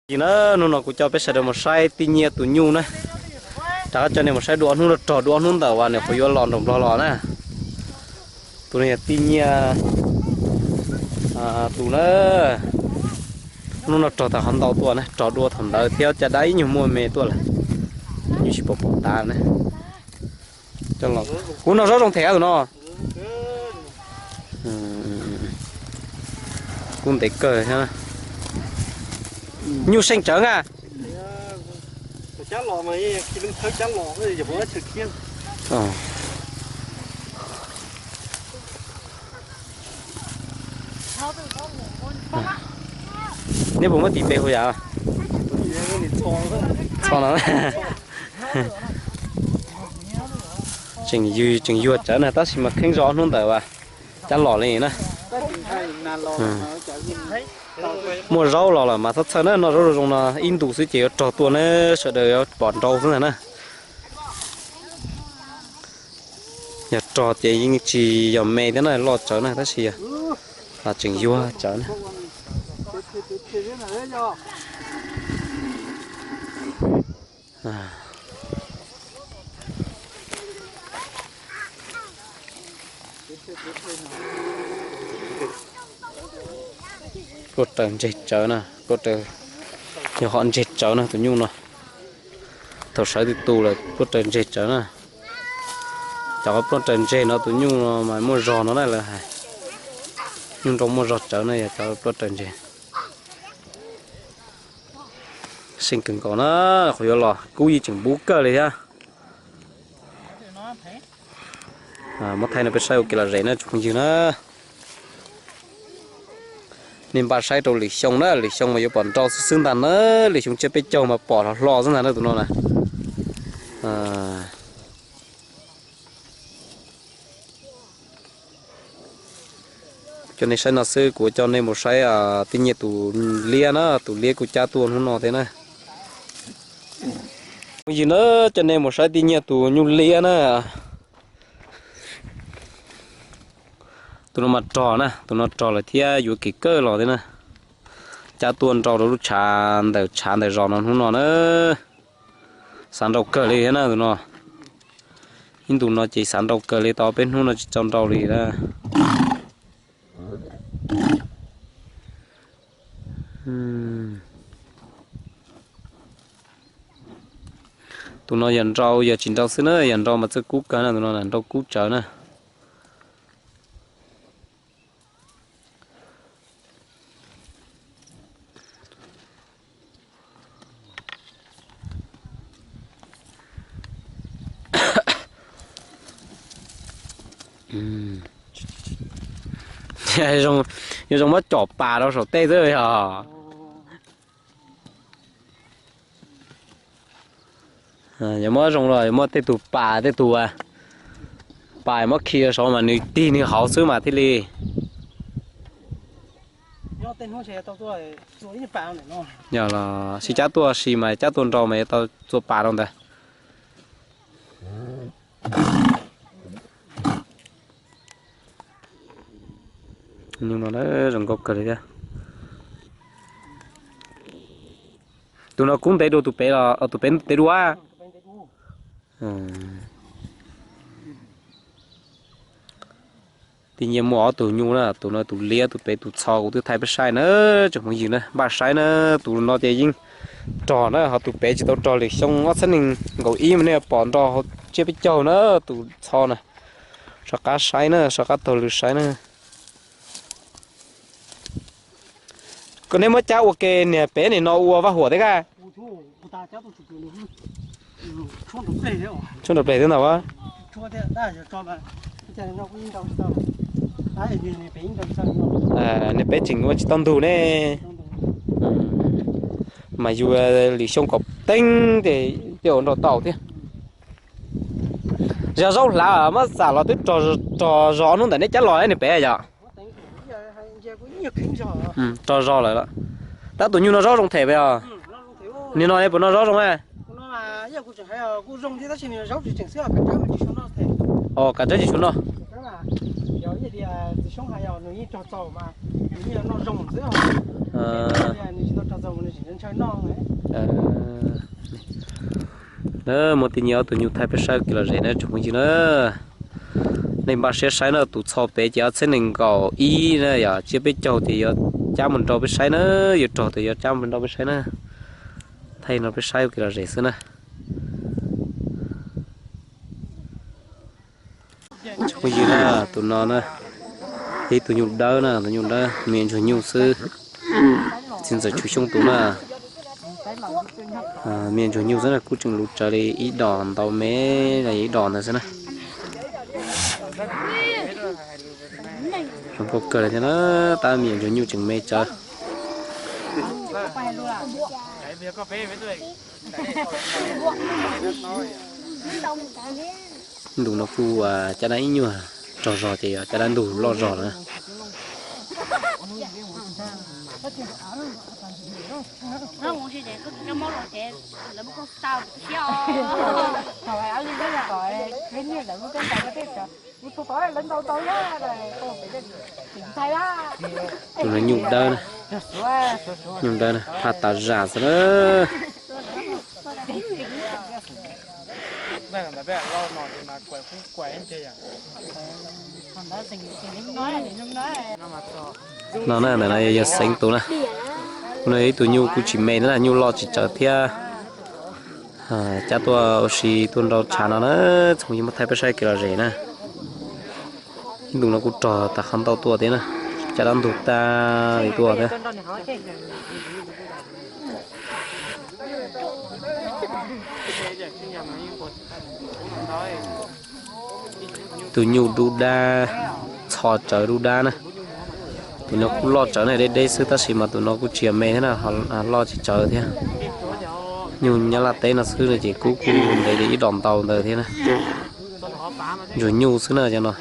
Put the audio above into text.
Yim na, hnub no kuv coj peb sawv daws mus saib Tij Nyiaj tus nyuj na. Rov qab coj nej mus saib dua ob hnub no, rog dua ob hnub ntawm uas nws qhuav yuav los nraum Nplog los na. Tus no yog Tij Nyiaj tus na. Hnub no rog tau qhov ntau tuaj na, rog dua thaum ntawd thiab caj dab ib nyuag muaj me tuaj lawm. Nyuj tsis pom pom tav na. Kuv noj zaub zoo them tus no. Kuj ntev kawg thiab. Nyuj seej tsawv na. Neb puas muab tis pe hu yam? Txho no. Tseem yug tseem yuag tsawv na, tab sis mas kheev zog hnub ntawd as cab los li na. Muaj zaub los lawm mas txhob txhawj na, noj zaub zoo zoo no ib ntus xwb ces yuav rog tuaj na, sawv daws yuav pom nrau xwb ntag na. Yog rog ces yeej tsis yog me thiab na, loj tsawv na tab sis tseem yuag tsawv na. Pluaj raws ntseg tsawv na, pluaj raws, yog ho ntseg tsawv na tus nyuj no. Thaum sawv twb tu lawm pluaj raws ntseg tsawv na. Cov pluaj raws ntseg no tus nyuj no mas muaj zog no na lawv hais. Nyuj nrau muaj zog tsawv na yog cov pluaj raws ntseg. Seej kawg nkaus na, qhov yuav los kub yeej tseem npub kawg li thiab. Muab thaij no peb saib ua kev lom zem na tsoom phooj ywg na. Nej npaj saib rau lwm xyoo na, lwm xyoo mas yuav pom nrau xwb xwb ntag na, lwm xyoo tsiab peb caug mas pom hlo hlo xwb ntag na tus no na. Coj nej saib no xwb, kuv coj nej mus saib Tij Nyiaj tus liab na, tus liab kuj cab tuaj hnub no thiab na. Phooj ywg na, coj nej mus saib Tij Nyiaj tus nyuj liab na. Tus no mas rog na, tus no rog lawm thiab yuav kev kawg los thiab na. Cab tuaj nrau rau lub tshav ntawm tshav ntawm zos no hnub no na. Xav nrau kawg li thiab na tus no. Ib ntus no ces xav nrau kawg li, tau peb hnub no tsis tau nrau li na. Tus no yog nrau, yog tsis nrau xwb na, yog nrau mas txawj kub kawg na, tus no nrau kub tsawv na. Yog zoo muab com pas rau saum tej xwb yog. Yog muab zoo los yog muab tej tug pas, tej tug pas muab khi saud mas nws tig nws hauv xwb mas thiaj li. Yog los sib cab tuaj si mas cab tuaj nrau mas yuav tau txua pas rau ntawd. Zoo nkauj kawg li thiab. Tus no kub ntev dua tus pem los tus pem ntev dua. Tij Nyiaj muaj ob tug nyuj na, tus no tus liab, tus pem tus txho, kuv twb thaij peb saib na, tsoom phooj ywg na, npaj saib na, tus no ces yeej rog na, ho tus pem tsis tau rog, lwm xyoo ob txhiab nees nkaum ib mas nej pom nrau hauv tsiab peb caug na, tus txho na. Soj qab saib na, soj qab taug lw saib na. Koj neb muab cab ua ke niag pem nim no ua vaj huam thiab kaj. Tshuab nrov pleg thiab ntag. Niag pem tseem ua tsis tau ntug ne. Mas yus lwm xyoo kom teeb ces ua nrau tau thiab. Zog zaub hlav muab xam los twb rog zog hnub ntawm neb cab los niag pem yom. Rog zog lawm. Tab tus nyuj no zaub zoo them pes os. Nim no puas noj zaub zoo? Os, kav tsawb tsis tshua noj. Na, muaj tib neeg ob tug nyuj thaij peb saib kev lom zem na tsoom phooj ywg na. Nej npaj siab saib na, tus txho pem ces ob txhiab nees nkaum ib na yom, tsiab peb caug ces yuav cab mus nrau peb saib na, yuav rog tas yuav cab mus nrau peb saib na. Thaij no peb saib ua kev lom zem xwb na. Tsoom phooj ywg na, tus no na, ib tug nyuj dawb na, tus nyuj dawb me ntsuag nyuj xwb. Txiv ntxawm Tswv Xyooj tus na, me ntsuag nyuj xwb na, kuj tseem luv tsawv li ib dos ntau me, ib dos ntawd xwb na. Zoo nkauj kawg li thiab na, tab me ntsuag nyuj tseem me tsawv. Ntu no kuj caj dab ib nyuag rog zog ces yog caj dab ntug loj zog na. Tus no nyuj dawb na, nyuj dawb na, phaj tas zam xwb na. No na, ntawm no yog Xeev tus na. Tus no yog ib tug nyuj kuj tsis me na, nyuj loj tsis tsawg thiab. Cab tuaj ua si tuaj nrau tshav no na, tsoom phooj ywg, muab thaij peb saib kev lom zem na. Ib ntu no kuj rog tas qhov ntau tuaj thiab na, caj dab ntug tag li tuaj thiab. Tus nyuj dub dab, txho tsawv dub dab na. Tus no kuj loj tsawv na, deb deb xwb tab sis mas tus no kuj tsis yog me thiab na, loj tsis tsawv thiab. Nyuj Nyab Laj teb no xwb no ces kuj kuj ntev li ib dos ntau ntawd thiab na. Ntsuag nyuj xwb na cov no.